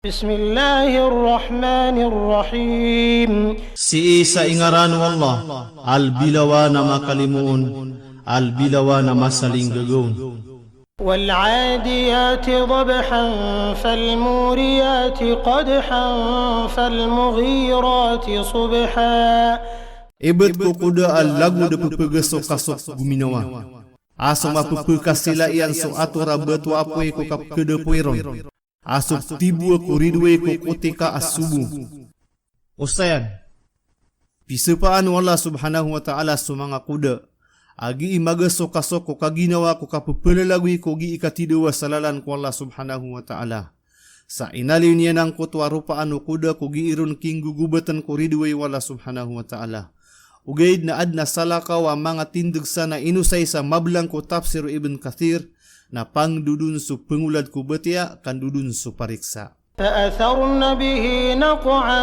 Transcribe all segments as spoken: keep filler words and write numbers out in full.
بسم الله الرحمن الرحيم. Sii sa ingaran o Allah, a lbilawan a makalimoon, a lbilawan a masalinggagawn. والعاديات ضبحا فالموريات قدحا فالمغيرات صبحا. Ibt ko koda a lagod a pphgasokasok ko ginawa. A so mapphkasila iyan so ator a bato a apoy ko kapkhadapoy ron. A so tibo ko ridoay ko kotika a sobo. Osayan, pisapaan o Allah subhanahu wa ta'ala so manga koda a gii magasokasok ko kaginawa ko kapphalagoy ko gii katidawa sa lalan ko Allah subhanahu wa ta'ala. Sa inaloy niyan angkoto a ropaan o koda ko gii ron kinggogobatan ko ridoay o Allah subhanahu wa ta'ala. Ogaid na adn a salakaw a manga tindg san a inosay sa mablang ko tafsir o Ibn Kathir, na pangdodon so pngolad ko batiya, kandodon so pariksa. فأثرن به نقعا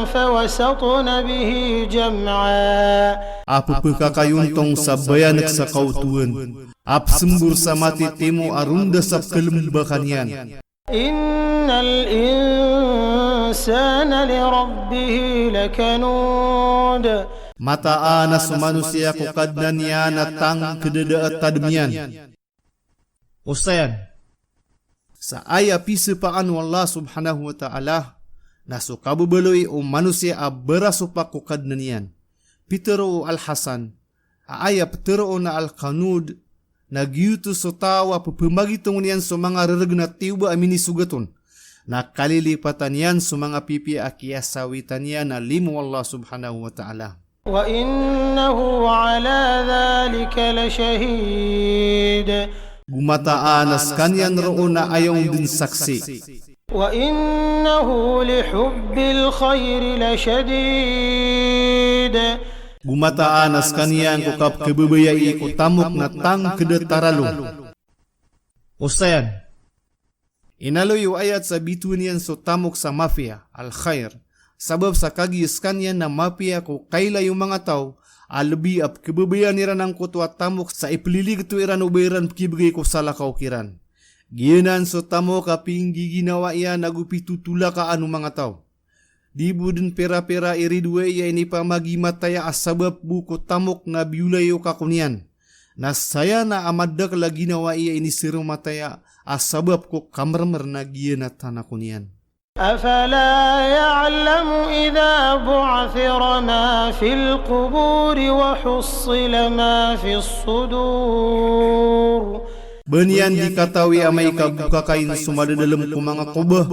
فوسطن به جمعا. A pphkakayontong sa bayank sa kaotowan, a psmbor sa matitimo a ronda sa pkhalmbaka niyan. إن الإنسان لربه لكنود. Mataan a so manosiya ko Kadnan iyan na tangkd a da a tadm iyan. Osayan, sa aya pisapaan o Allah subhanahu wa ta'ala na so kababaloy o manosiya a barasopak ko Kadnan iyan. Pitharo o Al-Hasan, a aya ptharoon a al-kanud, na giyoto so taw a pphamagitongen iyan so manga rereg na tiyoba a minisogat on, na kalilipatan iyan so manga pipiya a kiyasawitan iyan a limo o Allah subhanahu wa ta'ala. وإنه على ذلك لشهيد. Go mataan a skaniyan roo na aya on dn saksi. وإنه لحب الخير لشديد. Go mataan a skaniyan ko kapkhababayai ko tamok na tangkd a taralo. Osayan, inaloy o ayat sa bitowan iyan so tamok sa mapiya, al-khair. Sabap sa kagiya skaniyan na mapiya ko kailay o manga taw a lbi a pkhababayaan iran angkoto a tamok sa ipliligto iran o ba iran pkhibgay ko salakaw kiran. Giyanan so tamok a pinggiginawai iyan ago pitotolakaan o manga taw. Di bo dn pira-pira i ridoay a inipamagimataya a sabap bo ko tamok na biyolay o kako niyan. Na saya na a madakl a ginawai a inisaromataya a sabap ko kamermer na giya na tanako niyan. أفلا يعلم إذا بعثر ما في القبور وحصل ما في الصدور. Ba niyan di katawi amay ka bokakain so madadalm ko manga koba,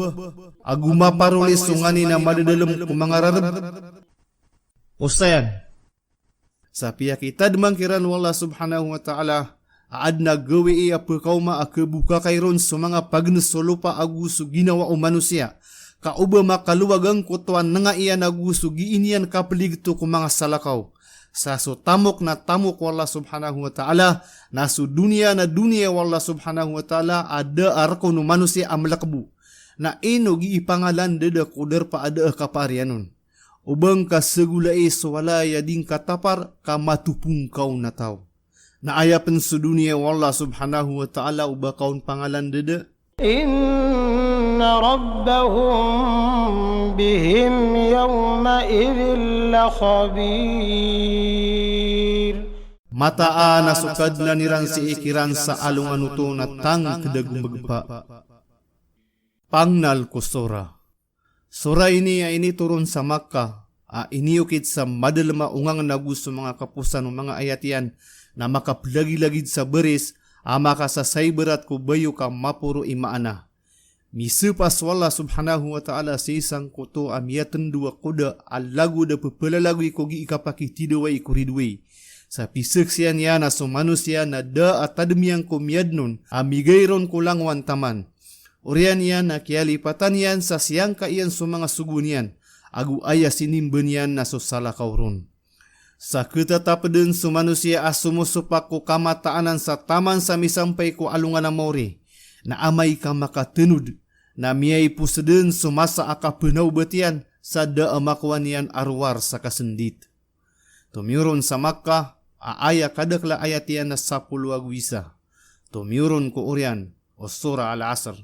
ago maparoli so nganin a madadalm ko manga rarb. Osayan, sa piyakitadman kiran o Allah subhanahu wa ta'ala a adn a gawii a pkaoma a khabokakay ron so manga pagns o lopa ago so ginawa o manosiya, ka oba makalowag angkoto a nanga iyan ago so gii niyan kapligto ko manga salakaw. Sa so tamok na tamok o Allah subhanahu wa ta'ala, na so doniya na doniya o Allah subhanahu wa ta'ala a da a rkon o manosiya a mlkbo. Na ino gii pangalandada ko darpa a da a kapaariyan on? Oba ngka sagolai so walay a di ngka tapar ka matopong ka on a taw. Na aya pn so doniya o Allah subhanahu wa ta'ala o ba ka on pangalandada. إن ربهم بهم يومئذ لخبير. Mataan a so Kadnan iran sii kiran sa alongan oto na tangkd a gombgpa. Pangnal ko sora. Sora ini a initoron sa Makkah, a iniyokit sa madalm a ongangn ago so manga kaposan o manga ayat iyan, na makaplagilagid sa baris, a makasasaibarat ko bayo ka maporo i maana. Misapa so Allah subhanahu wa ta'ala sii sangkoto a miyatndo a koda a lagod a pepelalagoy ko gii kapakitidawai ko ridoay. Sa pisaksian iyan a so manosiya na da a tadm iyan ko miyadn on, a migay ron ko langowan taman. Oriyan iyan na kiyalipatan iyan sa siyangka iyan so manga sogoan iyan, ago aya sinimba niyan na so salakaw ron. Sa ketatap dn so manosiya a somosopak ko kamataanan sa taman sa misampay ko alongan a maori, na amay ka makatanod, na miyaipos dn so masa a kapenaobat iyan sa da a makowa niyan a rowar sa kasndit. Tomiyoron sa Makkah, a aya kadakl a ayat iyan na sapolo ago isa. Tomiyoron ko oriyan o Surah Al-Asr.